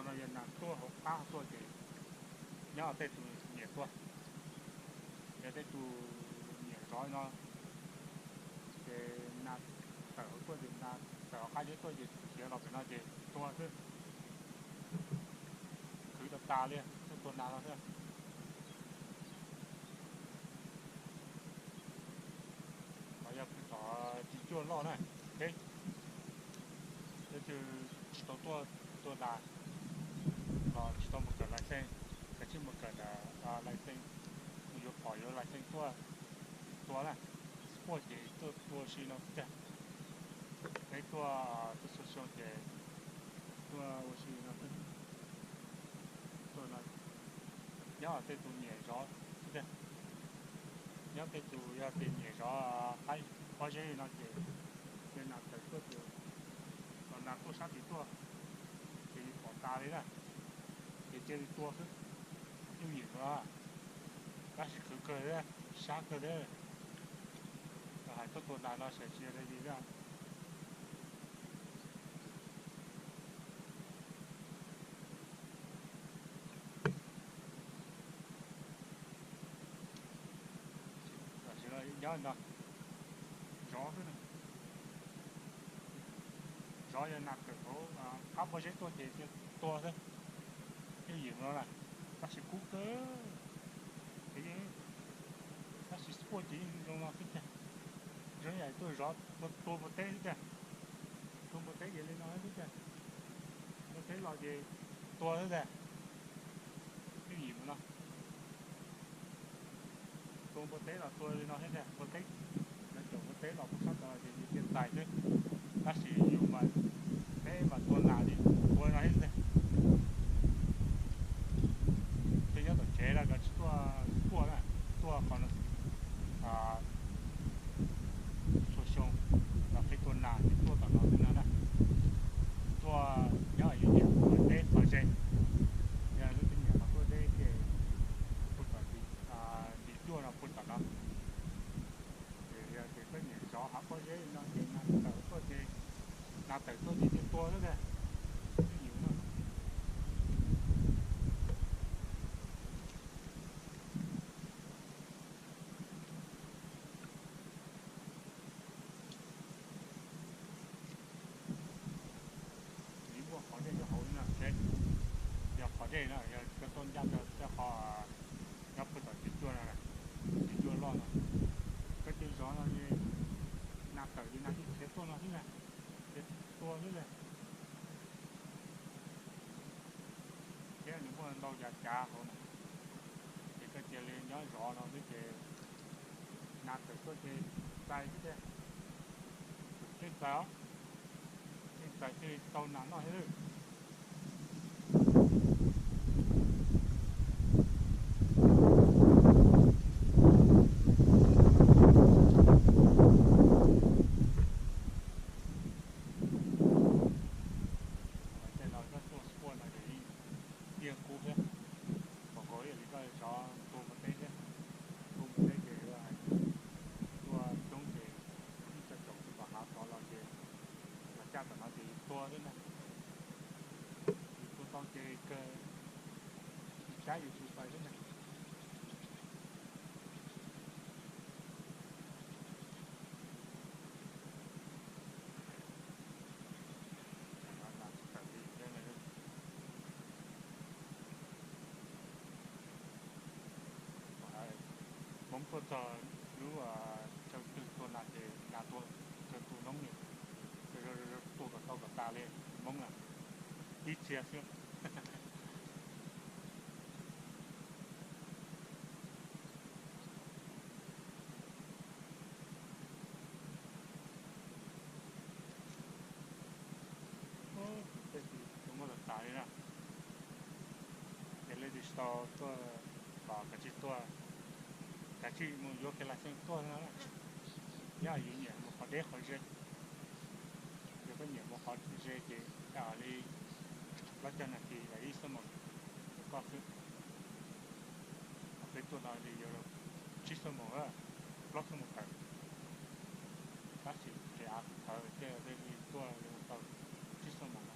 No yog nas tuaj hauv qab tuaj ces nyob tej tus nyiam tuaj, yog tej tus nyiam zov no ces nas tawm hauv tuaj ces nas tawm hauv qab zeb tuaj ces khiav los pem no ces tua xwb. Khwv tas tas li, tuaj tua nas no xwb. Los yog pw tom tsis cuaj loj na, peb, peb tsis tau tuaj tua nas los tsis tau mus kawm license, kav tsij mus kawm ntawm license, mus yuav phom yuav license tuaj tua na. Sport ces tuaj tua si no xwb tiag. Peb tuaj, tuaj xyoo xyoo ces tuaj ua si no xwb. Tuaj no nyob tej tus nyiam zov xwb tiag. Nyob tej tus yog tias nyiam zov qaib pob zeb no ces cia nas tawm tuaj ces los nas tuaj sab tid tuaj ces pom tas li na, ces cia li tua xwb. Yooj yim no, tab sis khwv kawg thiab, sab kawg thiab. Hais tuaj tua nas no saib tsis yog li li thiab. Tam sim no nyob no zov xwb, zov yog nas tawm hauv qab pob zeb tuaj ces cia tua xwb. Yooj yim no na, tab sis kub kawg. Tab sis sport ces yeej zoo no xwb tiag. Zoo yam tuaj zov tua npua teb xwb tiag. Tua npua teb ces li no xwb tiag. Npua teb los ces tua xwb tiag. Yooj yim mus no. Tua npua teb los tua li no thiab tiag, npua teb, cov npua teb los puag sab tod ces yus cia txais xwb. Tab sis yus mas, peb mas tua nas li tua no thiab tiag. Peb nyob tom tsev no cov tsis tuaj, tuaj na, tuaj qhov no xyoo xyoo los peb tua nas ces tuaj tom no xwb no na. Tuaj nyob yus nyiam qhov deb qhov ze, yog lub twg nyiam qhov tuaj deb ces puag tom tim cuaj no puag tom no. Ces yog tias koj nyiam zov hav pob zeb no ces nas tawm tuaj ces, nas tawm tuaj ces cia tua xwb tiag. Yooj yim no. Tsis muaj qhov dej nyob hauv li no, yog qhov dej no yog koj tuaj ncaj rau tej qhov nyob puag tom tim cuaj no, tim cuaj loj no. Koj cia zov no, nas tawm ces nas cia khiav tuaj no xwb na, cia tua xwb tiag. Thiab nws muaj ntau yav cav hauv na, ces koj cia li nyob zov no xwb ces nas tawm tuaj ces txais xwb tiag. Yeej txais os, yeej txais thiaj li tau nas noj thiab lawm. Tej no koj tuaj sport no ces yeej kub thiab, kom nkaus ib yam li koj zov tua npua teb thiab. Tua npua teb ces tuaj coob ces ib co caum tsis npaum hav tod los ces los caj tom no ces yus tua xwb ntag. Yus tua tau ces kawg, yus cab yus tus pais xwb ntag. Hmoob tuaj txog lub chaw twg tua nas ces nas tuag kawg tus noob li, tua kom tau kom tas li. Hmoob na, ib txhia xwb. Tej tus muab tas tas li na, ces li tsis tau tuaj, kom kav tsij tuaj, kav tsij mus yuav kiag license tuaj no. Nyob yus nyiam mus qhov deb qhov ze, yog koj nyiam mus qhov ze ces li plaub caug nas this los ib xuab moos rau koj xwb. Ho peb tuaj no li yuav tsib xuab moos, plaub xuab moos tawm. Tab sis pem av tawv tej li tuaj yuav tau tsib xuab moos no.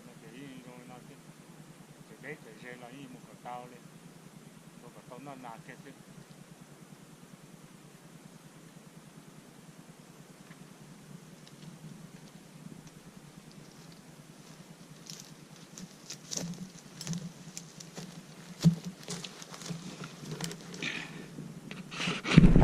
no ces yeej zoo li no xwb. Txawm deb txawm ze los yeej mus kom tau li, mus kom tau noj nas kiag xwb.